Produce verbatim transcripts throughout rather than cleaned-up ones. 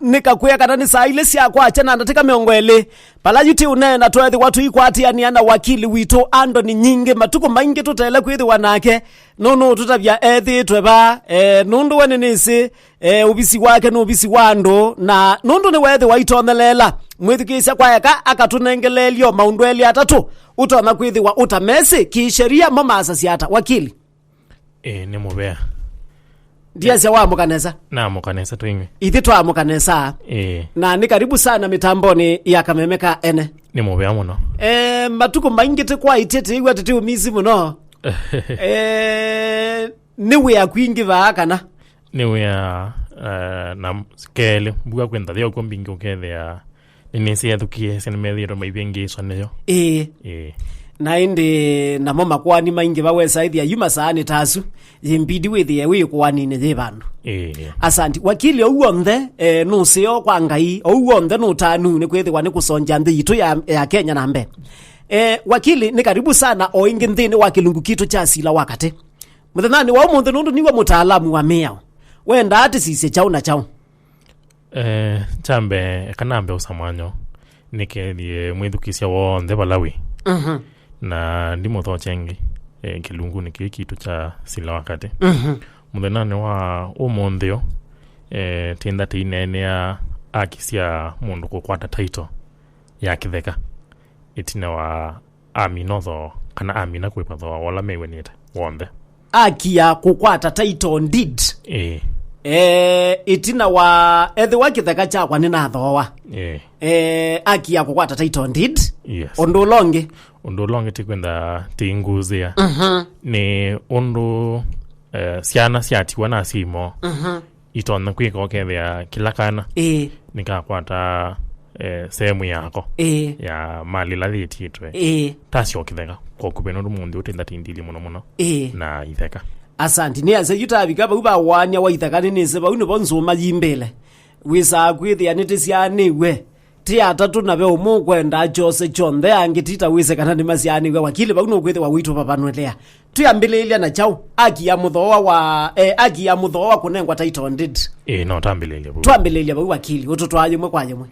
Nĩkakwĩa kana nĩ saa ilĩ sya kwakya na ndatĩka mĩongo ĩlĩ, vala yu tĩ ũneena tweethĩwa tũikwatĩanĩa na wakili witũ Andoni Nyingĩ. Matukũ maingĩ tũteele kwĩthĩwa nake, nũnũũtũtavya ethĩĩtwe vaa, e, nũndũ we nĩnĩsĩ, e, ũvisi wake nĩ ũvisi wa andũ, na nũndũ nĩweethĩwa aitonyeleela mwĩthukĩĩsya kwa eka akatũnengeleelyo maũndũ elĩ atatũ ũtonya kwĩthĩwa ũtamesĩ kĩsheria, mo maasasya ata, wakili? Ĩĩ, nĩ mũvea. Ndiasya waamũka nesa. Naamũka nesa twĩng'we. Ithyĩ twaamũka nesa. Ĩĩ. Na nĩ karibu sana mĩtambonĩ ya Kameme ka Ene. Nĩ mũvea mũno. Eh, matukũ maingĩ tĩkwaĩtye, tĩĩw'a tĩtĩũmisi mũno. Eh, nĩ wĩa kwingĩ vaa kana? Nĩ wĩa, eh, na kelĩ, mbua kwĩ nthĩ ũkw'o mbingĩ ũkethĩa nĩnĩsĩ ethukĩĩsya nĩmethĩĩtwe maivĩngĩĩswa nĩyo. Ĩĩ. Ĩĩ. Na ĩndĩ namo makoani maingĩ vawesa ĩthĩa yu masaanĩ ta asu, yĩmbidi wĩthĩe wĩ ĩkoaninĩ yĩ vandũ. Ĩĩ. Asanti. Wakili, ũu w'onthe, eh, nũseo kwa Ngai, ũu w'onthe nũtanu nĩ kwĩthĩwa nĩ kũsongya nthĩ yitũ ya, ya Kenya na mbee. Eh, wakili, nĩ karibu sana o ĩngĩ nthĩnĩ wa kĩlungu kitũ kya sila wa katĩ. Mũthenyanĩ wa ũmũnthĩ, nũndũ niwe mũtaalamu wa mĩao, wendaa tĩsisye kyaũ na kyaũ? Eh, kya mbee, eka nambe ũsa mwanya nĩkethie mwĩthukĩĩsya w'onthe vala wĩ. Mhm. Na ndimũthokya ĩngĩ, eh, kĩlungunĩ kĩĩ kitũ kya sila wa katĩ. Mhm. Mũthenyanĩ wa ũmũnthĩ ũ, eh, tinda tĩineenea aki sya mũndũ kũkwata title ya kĩtheka ĩtina wa amina ũthooa, kana amina kũĩva thooa wa ũla mew'anĩte w'onthe. Aki ya kũkwata title deed. Ĩĩ. Eh, ĩtina wa ethĩwa kĩtheka kyakwa nĩnathooa. Ĩĩ. Eh, aki ya kũkwata title deed. Yes. Ũndũ ũla ũngĩ? Ũndũ ũla ũngĩ tĩkwenda tĩinguzĩa. Mhm. Nĩ ũndũ, eh, syana syatiwa na syimo. Mhm. Itonya kwĩka ũkethĩa kĩla kana, ĩĩ, nĩkakwata, eh, sehemu yako, ĩĩ, ya mali ĩla yĩtiĩtwe. Ĩĩ. Tasyo kĩtheka, kwa ũkuvĩ nũndũ mũnthĩ ũtĩ ndatindili mũno mũno, ĩĩ, na itheka. Asanti. Nĩ ase yu tavika vau va ũaany'a wa itheka, nĩnĩsĩ vau nĩvo nzũma yimbĩle. Wĩsaa kwĩthĩa nĩtĩsyaanĩw'e. Ti atatũ na ve ũmwe ũkwenda kyose kyonthe, angĩ tita wĩse kana nĩmasyaanĩw'e. Wakili, vau nũkwĩthĩwa ũitũvavanũlĩa. Twĩambĩlĩĩlya na kyaũ? Aki ya mũthooa wa, eh, aki ya mũthooa kũnengwa title deed. Ĩĩ, no twambĩlĩĩlye vau. Twambĩlĩĩlya vau, wakili, ũtũtwaa yĩmwe kwa yĩmwe.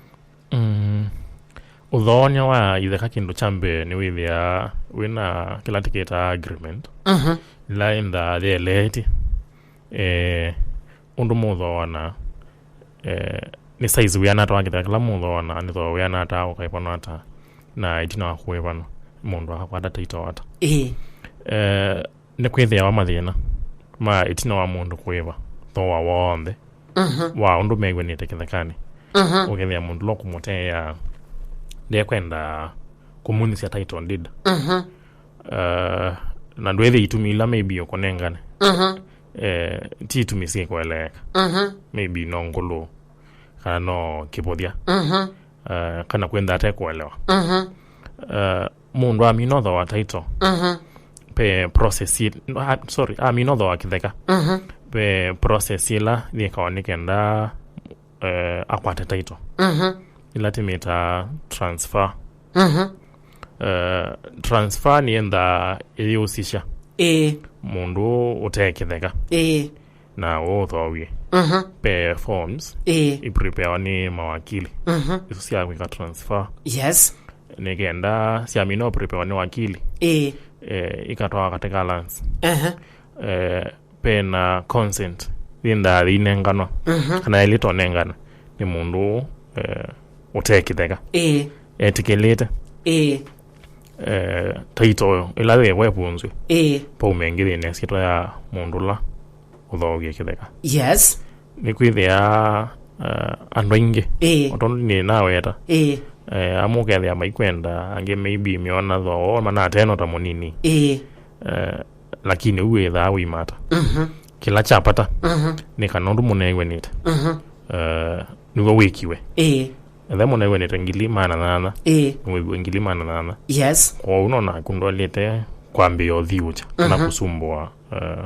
Mm. Ũthooany'a wa itheka, kĩndũ kya mbee nĩwĩthĩaa wĩna kĩla tĩkĩtaa agreement. Mhm. Ĩla ĩnthaa yeleetye. Eh, ũndũ mũthooana, eh, nĩ size wĩana ata wa kĩtheka kĩla mũthooana, nĩ thooa wĩana ata, ũkaĩvanwa ata, na ĩtina wa kũĩvanwa mũndũ akakwata title ata. Ĩĩ. Eh, nĩ kwĩthĩawa mathĩna ma ĩtina wa mũndũ kũĩva thooa w'onthe, mhm, wa ũndũ mew'anĩte kĩthekanĩ. Mhm. Ũkethĩa mũndũ ũla ũkũmũteea ndekwenda kũmunyĩsya title deed. Mhm. Eh, na ndwĩthĩ itumi ila maybe ũkũnengane. Mhm. Eh, ti itumi syĩkũeleeka. Mhm. Maybe no ngũlũ, kana no kĩvũthya. Mhm. Eh, kana kwĩntha ate kũelewa. Mhm. Eh, mũndũ amina ũthooa title. Mhm. Ve process i-, ah, sorry, amina ũthooa kĩtheka. Mhm. Ve process ĩla yĩkawa nĩ kenda, eh, akwate title. Mhm. Ĩla tĩmĩtaa transfer. Mhm. Eh, transfer nĩyendaa ĩyĩũsisya, ĩĩ, mũndũ ũte kĩtheka, ĩĩ, na ũũthoowie. Mhm. Ve forms, ĩĩ, ipreparewa nĩ mawakili, mhm, isu sya kwĩka transfer. Yes. Nĩ kenda syamina ũpreparewa nĩ wakili, ĩĩ, eh, ikatwawa katika lands. Aha. Eh, ve na consent yĩndaa yĩinenganwa, mhm, kana yaĩlĩte ũnengana nĩ mũndũ ũũ, eh, ũte kĩtheka. Ĩĩ. Etĩkĩlĩte. Ĩĩ. Eh, title ĩla yĩvo ĩvunzw'e. Ĩĩ. Vaume ĩngĩ yĩna ĩsyĩtwa ya mũndũ ũla ũthoowie kĩtheka. Yes. Nĩkwĩthĩaa, eh, andũ aingĩ. Ĩĩ. O tondũ nĩnaweta. Ĩĩ. Eh, amwe ũkethĩa maikwenda, angĩ maybe meona thooa manateno ta mũnini. Ĩĩ. Eh, lakini ũu wĩthaa ũimata. Mhm. Kĩla kya vata, mhm, nĩ kana ũndũ mũneew'anĩte, mhm, eh, nĩw'o wĩkiwe. Ĩĩ. Etha mũneew'anĩte ngili maana nyanya, ĩĩ, nĩwĩkiwe ngili maana nyanya. Yes. Kwoou no naku ndwaĩlĩte kwambĩĩa ũthiũkya kana, mhm, kũsumbũa, eh,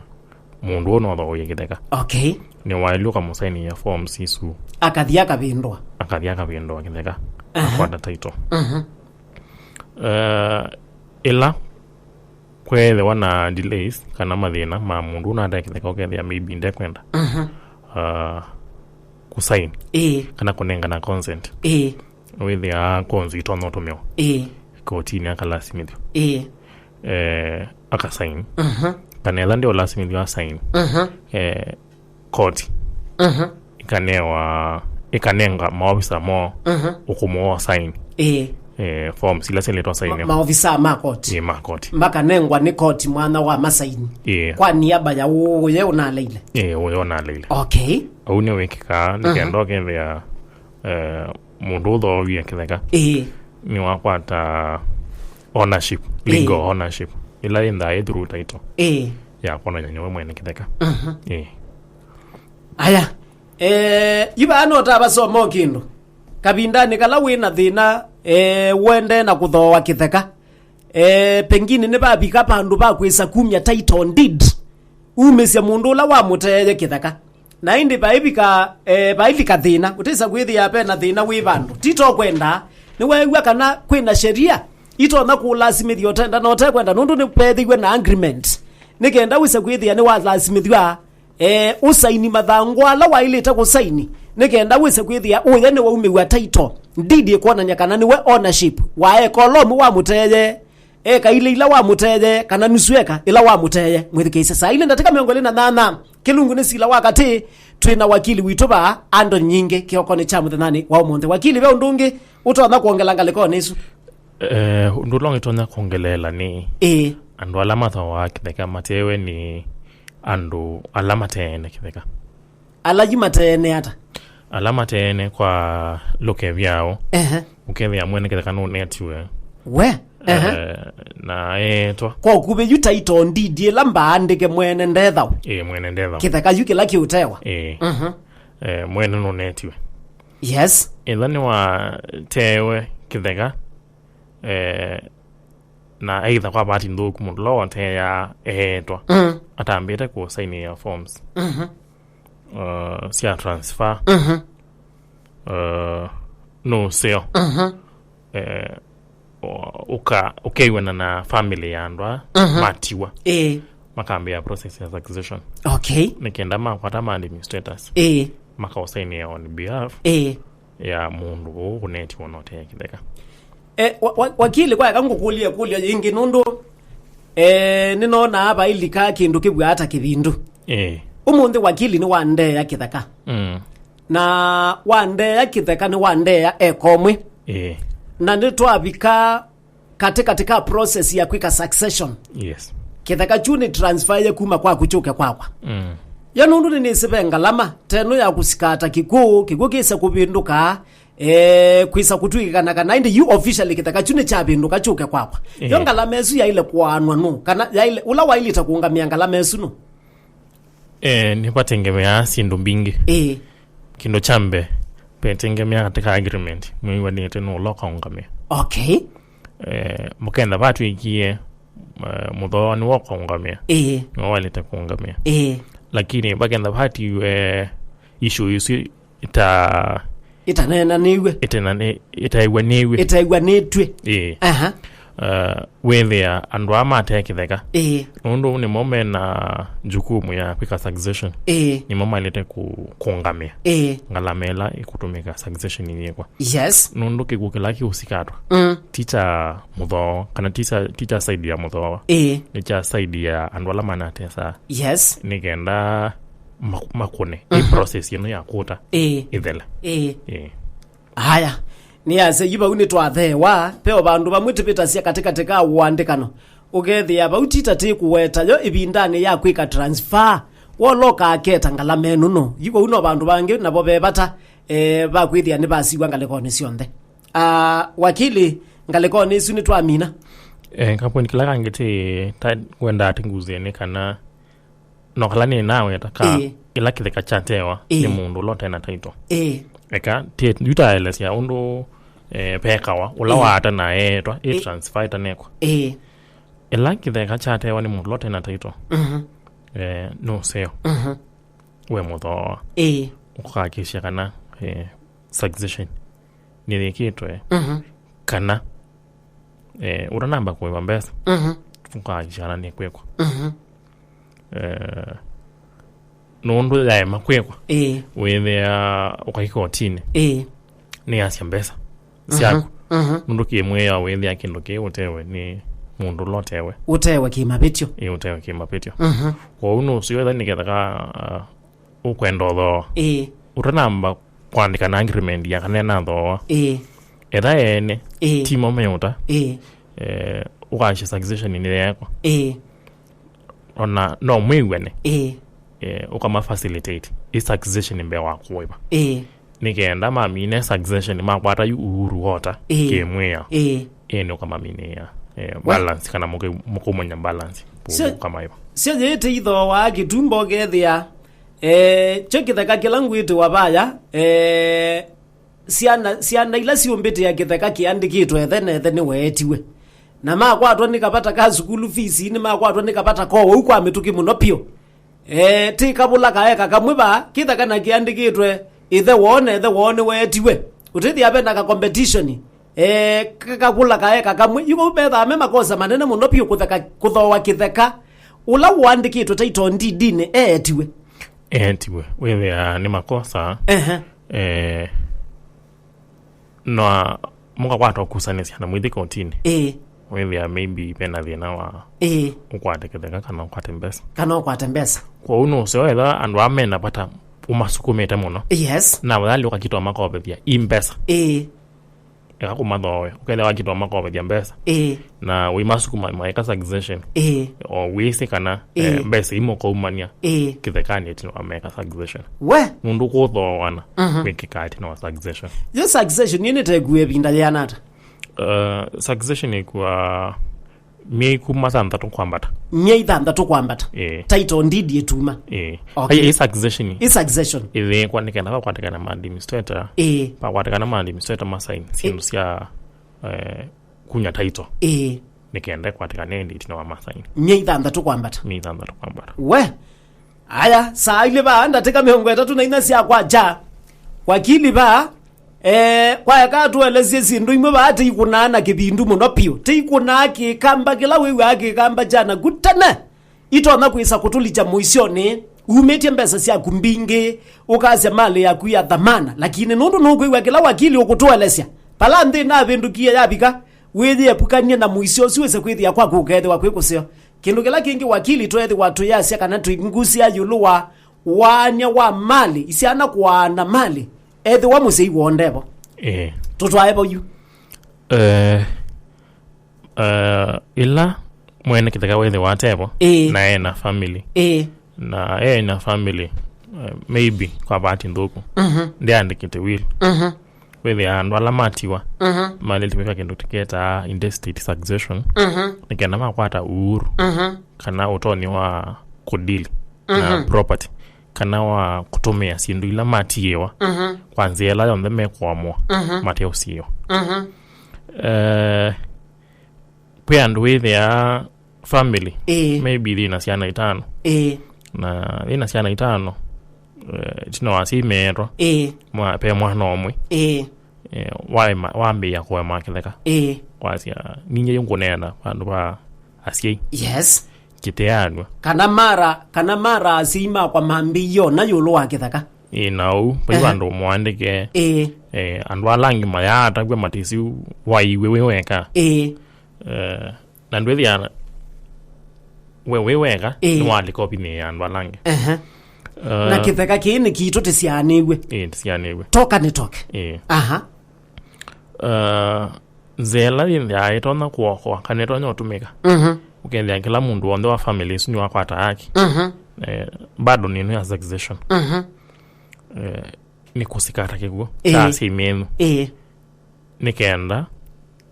mũndũ ũũ no ũthooie kĩtheka. Okay. Nĩwaĩlwe ũkamũsainĩa forms isu. Akathi akavĩndũa. Akathi akavĩndũa kĩtheka. Aha. Akwata title. Mhm. Eh, ĩla kweethĩwa na delays kana mathĩna ma mũndũ ũũ nate kĩtheka, ũkethĩa maybe ndekwenda, mhm, ah, sign, ĩĩ, kana kũnengana consent. Ĩĩ. Wĩthĩaa kũnzĩ itonya ũtũmĩwa, ĩĩ, kotinĩ akalasimĩthw'a, ĩĩ, eh, akasaini. Mhm. Kana ĩla ndio lasimĩthw'a asaini. Mhm. Eh, koti, mhm, ĩkanewa, ĩkanenga maovisa moo, mhm, ũkũmũ wa saini. Ĩĩ. Eh, forms ila syĩlĩtwa saini. Ma-, maovisa ma koti. Ĩĩ, ma koti. Makanengwa nĩ koti mwanya wa masaini. Ĩĩ. Kwa niaba ya ũye ũnaleile. Ĩĩ, ũye ũnaleile. Okay. Au nĩ wĩkĩkaa, mhm, nĩkenda ũkethĩa, eh, mũndũ ũthoovie kĩtheka, ĩĩ, nĩwakwata ownership, legal, ĩĩ, ownership, ĩla yĩnthaa ĩ through title, ĩĩ, ya kwonany'a nĩwe mwene kĩtheka. Mhm. Ĩĩ. Aya. Eh, yu vaa no ta vasoma o kĩndũ. Kavindanĩ kala wĩ na thĩna, eh, wende na kũthooa kĩtheka, eh, pengine nĩvavika vandũ va kwĩsa kumya title deed, umĩsya mũndũ ũla wamũteeye kĩtheka. Na ĩndĩ vaivika, eh, vaivika thĩna, ũtĩsa kwĩthĩa ve na thĩna wĩ vandũ. Ti to kwenda, nĩweew'a kana kwĩ na sheria itonya kũlasimĩthya ũtenda na ũtekwenda, nũndũ nĩvethĩiwe na agreement, nĩkenda wĩse kwĩthĩa nĩwalasimĩthw'a, eh, ũsaini mathangũ ala waĩlĩte kũsaini, nĩkenda wĩse kwĩthĩa ũya nĩwaumĩw'a title deed ĩkwonany'a kana nĩwe ownership wa eka ũla ũmwe wamũteeye, eka ilĩ ila wamũteeye, kana nusu eka ĩla wamũteeye. Mwĩthukĩĩsye, saa ilĩ ndatĩka mĩongo ĩlĩ na nyanya, kĩlungu nĩ sila wa katĩ, twĩ na wakili witũ vaa, Andon Nyingĩ, kĩokonĩ kya mũthenyanĩ wa ũmũnthĩ. Wakili, ve ũndũ ũngĩ ũtonya kwongela ngalĩkonĩ ĩsu? Eh, ũndũ ũla ũngĩtonya kwongeleela nĩ, ĩĩ, andũ ala mathooaa kĩtheka mateewe nĩ andũ ala mateene kĩtheka. Ala yu mateene ata? Ala mateene kwa lũke vyaũ. Ehe. Ũkethĩa mwene kĩtheka nũnetiwe. We? Ehe. Eh, na eetwa. Kwa ũkuvĩ yu title deed ĩla mbaandĩke mwene ndethaũ. Ĩĩ, mwene ndethaũ. Kĩtheka yu kĩla kĩũtewa. Ĩĩ. Mhm. Eh, mwene nũnetiwe. Yes. Ĩla nĩwateewe kĩtheka, eh, na either kwa bahati nthũku mũndũ ũla wateea eetwa, mm, atambĩte kũsainĩa forms, mhm, uh, sya transfer, mhm, uh, nũseo, mhm, eh, ũka-, ũkew'ana na family ya andũ aa, mhm, matiwa. Ĩĩ. Makambĩĩa process ya succession. Okay. Nĩ kenda makwata ma administrators. Ĩĩ. Makaũsainĩa on behalf, ĩĩ, ya mũndũ ũũ ũnetiwe na ũtee kĩtheka. Eh, wa-, wa-, wakili, kwaeka ngũkũlye kũlyo yĩngĩ nũndũ, eh, nĩnonaa vailika kĩndũ kĩw'aa ta kĩvindu. Ĩĩ. Ũmũnthĩ wakili nĩwandeea kĩtheka. Mm. Na wandeea kĩtheka nĩwandeea eka ũmwe. Ĩĩ. Na nĩtwavika katĩ katĩ ka process ya kwĩka succession. Yes. Kĩtheka kyu nĩ transfer ye kuma kwaku kyũke kwakwa. Mm. Yo nũndũ nĩnĩsĩ ve ngalama, teno ya kũsikata kĩkw'ũ, kĩkw'ũ kĩsa kũvĩndũka, eh, kwĩsa kũtw'ĩkana kana ĩndĩ yu officially kĩtheka kyu nĩkyavĩndũka kyũke kwakwa. Yo, eh, ngalama ĩsu yaĩle kũaanwa nũ? Kana yaĩle, ũla waĩlĩte kũũngamĩa ngalama ĩsu nũ? Eh, nĩvatengemeaa syĩndũ mbingĩ. Ĩĩ. Kĩndũ kya mbee, vetengemea katĩ ka agreement, mwĩw'anĩte nũũ ũla ũkaũngamĩa. Okay. Eh, mũkenda vatwĩkie, eh, mũthooa nĩwe ũkaũngamĩa. Ĩĩ. Nĩwe waĩlĩte kũũngamĩa. Ĩĩ. Lakini vakenda vatiwe issue isu ita- Ĩtaneenanĩw'e. Ĩtena-, ĩtaĩw'anĩw'e. Ĩtaĩw'anĩtw'e. Ĩĩ. Aha. Uh, wĩthĩa andũ aa matee kĩtheka. Ĩĩ. Nũndũ nĩmo mena jukumu ya kwĩka succession. Ĩĩ. Nĩmo maĩlĩte kũ-, kũngamĩa. Ĩĩ. Ngalama ĩla ĩkũtũmĩka succession yĩkwa. Yes. Nũndũ kĩkw'ũ kĩla kĩũsikatwa. Mm. Ti kya mũthooa, kana ti kya, ti kya side ya mũthooa. Ĩĩ. Nĩ kya side ya andũ ala manatesa. Yes. Nĩ kenda ma-, makũne, mhm, ĩ process ĩno ya kũta, ĩĩ, ĩthele. Ĩĩ. Ĩĩ. Aya, nĩasya yu vau nĩtwatheewa, ve o vandũ vamwe tĩvĩtasya katĩkatĩ ka ũandĩkano. Ũkethĩa vau ti ta tĩkũweta yo ĩvindanĩ ya kwĩka transfer, woloka aketa ngalama ĩno nũ. Yu vau no vandũ vangĩ navo ve vata, eh, va kwĩthĩa nĩvasiw'a ngalĩkonĩ syonthe. Ah, wakili, ngalĩkonĩ isu nĩtwamina. Eh, kaponi kĩla kangĩ tĩ ta wendaa tĩnguzĩe nĩ kana no kala nĩ naweta ka, ĩĩ, ĩla kĩtheka kyatewa, ĩĩ, nĩ mũndũ ũla ũte na title. Ĩĩ. Eka, ti, yu taelesya ũndũ, eh, vekawa, ũla, ĩĩ, waata na eetwa, ĩ, ĩĩ, transfer ĩtanekwa. Ĩĩ. Ĩla kĩtheka kyatewa nĩ mũndũ ũla ũte na title, mhm, eh, nũseo. Mhm. We mũthooa. Ĩĩ. Ũkahakikisha kana, eh, succession nĩyĩkĩtwe, mhm, kana, eh, ũtanamba kũĩva mbesa, mhm, ũkahakikisha kana nĩkwĩkwa. Mhm. Eh, nũndũ yaema kwĩkwa, ĩĩ, wĩthĩa ũkai kotinĩ, ĩĩ, nĩ yasya mbesa syaku. Mhm. Nũndũ kĩmwĩao wĩthĩa kĩndũ kĩĩ ũtewe nĩ mũndũ ũla ũtewe. Ũtewe kĩmavĩtyo. Ĩĩ, ũtewe kĩmavĩtyo. Mhm. Kwoou nũseo etha nĩ kĩtheka, uh, ũkwenda ũthooa. Ĩĩ. Ũtanamba kũandĩka na agreement ya kana ena thooa. Ĩĩ. Etha ene, ĩĩ, timo meũta. Ĩĩ. Eh, ũkaasya succession nĩ yekwa. Ĩĩ. Ona no mwĩw'ane. Ĩĩ. Eh, ũkama facilitate ĩ succession mbee wa kũĩva. Ĩĩ. Nĩ kenda mamine succession, makwata yu uhuru wota, ĩĩ, kĩmwĩa. Ĩĩ. Ĩĩ, nĩ ũkamaminĩa, eh, we- balance, kana mũkĩ-, mũkũmanya balance. Sio- ũkamaĩva. Sio yĩte ithooa kĩtumbo kethĩa, eh, kyo kĩtheka kĩla ngwĩtĩwa vaya, eh, syana, syana ila syũmbĩtĩa kĩtheka kĩandĩkĩtwe ethe na ethe nĩweetiwe. Na makwatwa nĩ kavata ka sukulu fees, nĩ makwatwa nĩ kavata kowau kwa mĩtũkĩ mũno piũ. Eh, ti kavũla kaeka kamwe va, kĩtheka na kĩandĩkĩtwe, ĩthe woo na ĩthe woo nĩweetiwe. Ũtĩthĩa vena ka competition, eh, ka-, kavũla kaeka kamwe. Yu vau vethaa me makosa manene mũno piũ kũtheka, kũthooa kĩtheka. Ũla ũandĩkĩtwe title deed-inĩ eetiwe. Eetiwe. Wĩthĩa nĩ makosa. Ehe. Eh, no mũkakwata ũkusanĩsya na mwĩthi kotinĩ. Ĩĩ. Wĩthĩa maybe vena thĩna wa, ĩĩ, ũkwate kĩtheka kana ũkwate mbesa. Kana ũkwate mbesa. Kwoou nũseo etha andũ aa mena vata ũmasukumĩte mũno. Yes. Na vathali ũkakitwa makovethya i mbesa. Ĩĩ. Eka kũmathooe, ũkethĩa wakitwa makovethya mbesa. Ĩĩ. Na ũimasukuma maeka succession. Ĩĩ. O wĩsĩ kana, eh, ĩĩ, mbesa imũkaumania, ĩĩ, kĩthekanĩ ĩtina wa meka succession. We? Nũndũ kũthooana, mhm, kwĩkĩka ĩtina wa succession. Yo succession yĩnĩtekue ĩvinda yĩana ata? Uh, succession ĩkua myei kuma thanthatũ kwambata. Myei thanthatũ kwambata. Ĩĩ. Title deed ĩtuma. Ĩĩ. Okay. Ai, ĩ succession. Ĩ succession. Ĩthĩĩkwa nĩ kenda vakwatĩkana ma administrator. Ĩĩ. Vakwatĩkana ma administrator masaini syĩndũ sya, eh, kunya title. Ĩĩ. Nĩ kenda ĩkwatĩkane ĩndĩ ĩtina wa masaini. Myei thanthatũ kwambata. Myei thanthatũ kwambata. We? Aya, saa ilĩ vaa, ndatĩka mĩongo ĩtatũ na inya sya kwakya. Wakili vaa, eh, kwaeka atũelesye syĩndũ imwe vaa, tĩikũnaa na kĩvindu mũno piũ. Tĩikũnaa kĩkamba kĩla wĩw'aa kĩkamba kya naku tene. Itonya kwĩsa kũtũlikya mũisyonĩ, umĩtye mbesa syaku mbingĩ, ũkasya malĩ yaku ya thamana. Lakini nũndũ nũkwĩw'a kĩla wakili ũkũtũelesya, vala nthĩ navĩndũkie yavika, wĩyĩepukanie na mũisyo ũsu wĩse kwĩthĩa kwaku ũkethĩwa kwĩ kũseo. Kĩndũ kĩla kĩngĩ wakili tweethĩwa tũyasya kana twĩngusĩa ĩũlũ wa waany'a wa malĩ, isyana kũaana malĩ, ethĩwa mũsyai woo ndevo. Ĩĩ. Tũtwae vau yu. Eh, eh, ĩla mwene kĩtheka wethĩwa atevo, ĩĩ, na ena family. Ĩĩ. Na ena family, eh, maybe kwa bahati nthũku, mhm, ndĩandĩkĩte will. Mhm. Wĩthĩa andũ ala matiwa, mhm, malĩte kwĩka kĩndũ tũketaa intestate succession, mhm, nĩ kenda makwata uhuru, mhm, kana ũtonyi wa kũdili na, mhm, property, kana wa kũtũmĩa syĩndũ ila matiĩwa, mhm, kwa nzĩa ĩla yonthe mekũamũa, mhm, mateũsiĩwa. Mhm. Eh, kwĩ andũ wĩthĩaa family, ĩĩ, maybe yĩna syana itano. Ĩĩ. Na yĩna syana itano, eh, ĩtina wa asyai meetwa, ĩĩ, mwa-, ve mwana ũmwe. Ĩĩ. Eh, waema-, wambĩĩa kũema kĩtheka. Ĩĩ. Kwasya, ninyie yu ngũneena vandũ va asyai. Yes. Kĩteanw'a. Kana mara, kana mara asyai makwa mambĩie ona ĩũlũ wa kĩtheka. Ĩĩ, na ũu, vai, ehe, vandũ mũandĩke, ĩĩ, eh, andũ ala angĩ mayaatavw'a matĩsĩ waiwe wĩ weka. Ĩĩ. Eh, na ndwĩthĩa we wĩ weka, ĩĩ, nĩwalika opinion ya andũ ala angĩ. Ehe. Eh, na kĩtheka kĩĩ nĩ kitũ tĩsyaanĩw'e. Ĩĩ, tĩsyaanĩw'e. Toka nĩ toke. Ĩĩ. Aha. Eh, nzĩa ĩla yĩthĩaa ĩtonya kũokoa, kana ĩtonya ũtũmĩka, mhm, ũkethĩa kĩla mũndũ w'onthe wa family ĩsu nĩwakwata haki. Mhm. Eh, bado nĩ ĩno ya succession. Mhm. Eh, nĩ kũsikata kĩkw'ũ, ĩĩ, kya asyai menyu. Ĩĩ. Nĩ kenda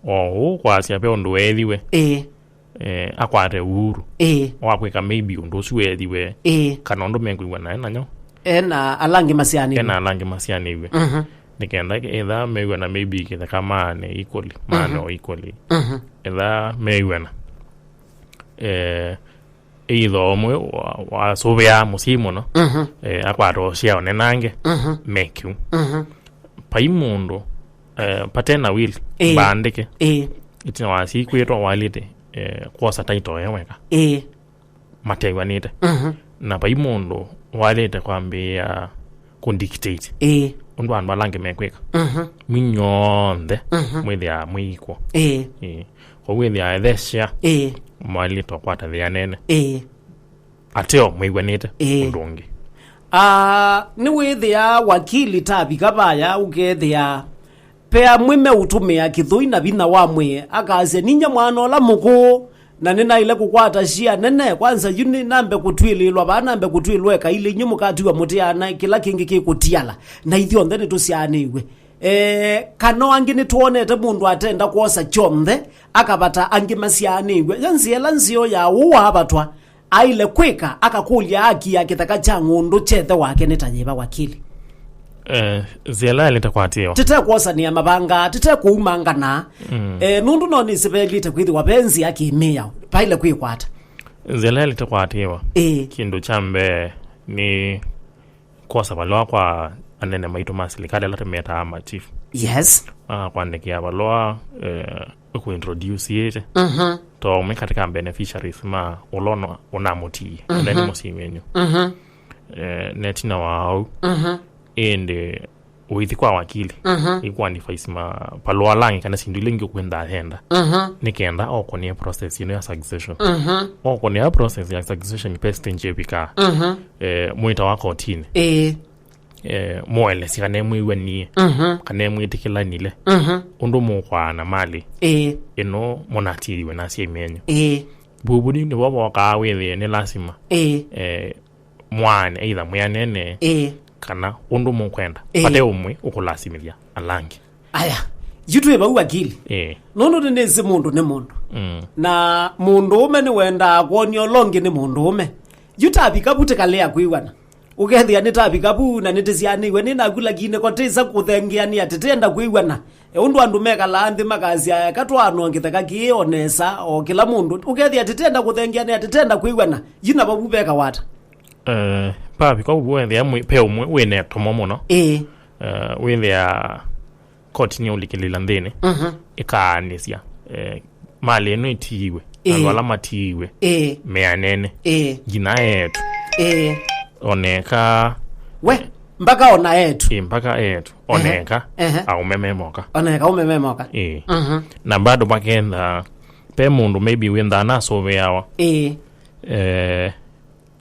o ũu kwasya ve ũndũ weethiwe, ĩĩ, eh, akwate uhuru, ĩĩ, wa kwĩka maybe ũndũ ũsu weethiwe, ĩĩ, kana ũndũ mekwĩw'ana e nayo. Ena ala angĩ masyaanĩw'e. Ena ala angĩ masyaanĩw'e. Mhm. Nĩ kenda ethĩwa mew'ana maybe kĩtheka maane equally, maane, mhm, o equally. Mhm. Ethĩwa mew'ana, eh, either ũmwe wa-, wasũvĩaa mũsyai mũno, mhm, eh, akwata ũsyao nenange, mhm, me kĩu. Mhm. Vai mũndũ, eh, vate na will, ĩĩ, mbaandĩke, ĩĩ, ĩtina wa asyai kwĩtwa walĩte, eh, kwosa title e weka. Ĩĩ. Matew'anĩte. Mhm. Na vai mũndũ waĩlĩte kwambĩĩa kũ dictate Ĩĩ. ũndũ andũ ala angĩ mekwĩka. Mhm. Mwinyonthe Mhm. mwĩthĩaa mwĩ equal. Ĩĩ. Ĩĩ. Kwoou wĩthĩaa ethesya Ĩĩ. mwaĩlĩte ũkwata thĩa nene. Ĩĩ. Ateo mwĩw'anĩte Ĩĩ. ũndũ ũngĩ. Ah, nĩwĩthĩaa wakili tavika vaya ũkethĩa pe amwe meũtũmĩa kĩthũi na vinya wa mwĩĩ, akasya, "Ninyie mwana ũla mũkũũ, na nĩnaĩle kũkwata shia nene, kwanza yu nĩ nambe kũtw'ĩlĩĩlwa vaa, nambe kũtw'ĩlwa eka ilĩ, inyw'ĩ mũkatiwa mũtiana kĩla kĩngĩ kĩkũtiala, na ithyonthe nĩtũsyaanĩw'e." Eh, kana angĩ nĩtwonete mũndũ atenda kwosa kyonthe, akavata angĩ masyaanĩw'e. Yo nzĩa ĩla nzeo ya ũũ waavatwa, aĩle kwĩka, akakũlya aki ya kĩtheka kya ng'ũndũ kya ĩthe wake nĩ ta yĩva, wakili? Eh, nzĩa ĩla yaĩlĩte kwatĩĩwa. Tĩte kwosanĩa mavanga, tĩte kũumangana. Mm. Eh, nũndũ no nĩsĩ vaĩlĩte kwĩthĩwa ve nzĩa kĩ-mĩao, vaĩle kwĩkwata. Nzĩa ĩla yaĩlĩte kwatĩĩwa. Ĩĩ. Kĩndũ kya mbee nĩ kwosa valũa kwa anene maitũ ma silikalĩ ala tũmetaa ma chief. Yes. Akakwandĩkĩa valũa, eh, ũkũintroduce ĩte. Mhm. To ũmwe katika beneficiaries ma ũla ũna-, ũnamũtiie, ũla nĩ Mhm. mũsyai wenyu. Mhm. Eh, netina wa au, Mhm. ĩndĩ ũithi kwa wakili, Mhm. ikuadvise ma valũa langi kana sindu ile ingĩ ũkwenda yenda. Mhm. Nĩ kenda okũnĩe process ĩno ya succession. Mhm. Okũnĩa process ya succession, president evikaa. Mhm. Eh, mwĩta wa kotini. Ĩĩ. Eh, mũelesya kana mwĩw'anie, Mhm. kana mwĩtĩkĩlanile, Mhm. ũndũ mũkwaana malĩ Ĩĩ. ĩno mũnatiiwe na asyai menyu. Ĩĩ. Vuvu nĩ nĩvo vokaa wĩthĩe nĩ lasima, Ĩĩ. eh, mwaane, either mwĩanene, Ĩĩ. kana ũndũ mũkwenda. Ĩĩ. Vate ũmwe ũkũlasimĩthya ala angĩ. Aya, yu twĩ vau wakili. Ĩĩ. Nũndũ nĩnĩsĩ mũndũ nĩ mũndũ. Mm. Na mũndũũme nĩwendaa kwony'a ũla ũngĩ nĩ mũndũũme. Yu tavika vu tĩkalea kwĩw'ana. Ũkethĩa nĩtavika vu na nĩtĩsyaanĩw'e nĩ naku, lakini ko tĩsa kũthengeanĩa tĩtenda kwĩw'ana. E ũndũ andũ mekalaa nthĩ makasya, "Eka twaanwe kĩtheka kĩĩ o nesa, o kĩla mũndũ." Ũkethĩa tĩtenda kũthengeanĩa, tĩtenda kwĩw'ana. Yu na vavu vekawata. Eh, pavika ũu wethĩa mwĩ-, pe ũmwe wĩna ĩtomo mũno. Ĩĩ. Eh, wĩthĩa koti nĩũlikĩlĩla nthĩnĩ, Mhm. ĩkaanĩsya, eh, malĩ ĩno ĩtiiwe, Ĩĩ. andũ ala matiiwe, Ĩĩ. meanene, Ĩĩ. nginya eetu, Ĩĩ. oneka, We, mpaka ona etu. Ĩ, mpaka eetu, Ehe. oneka, Ehe. aũme me moka. Oneka aũme me moka. Ĩĩ. Mhm. Na bado makenda, pe mũndũ maybe wĩnthaa nasũvĩawa. Ĩĩ. Eh,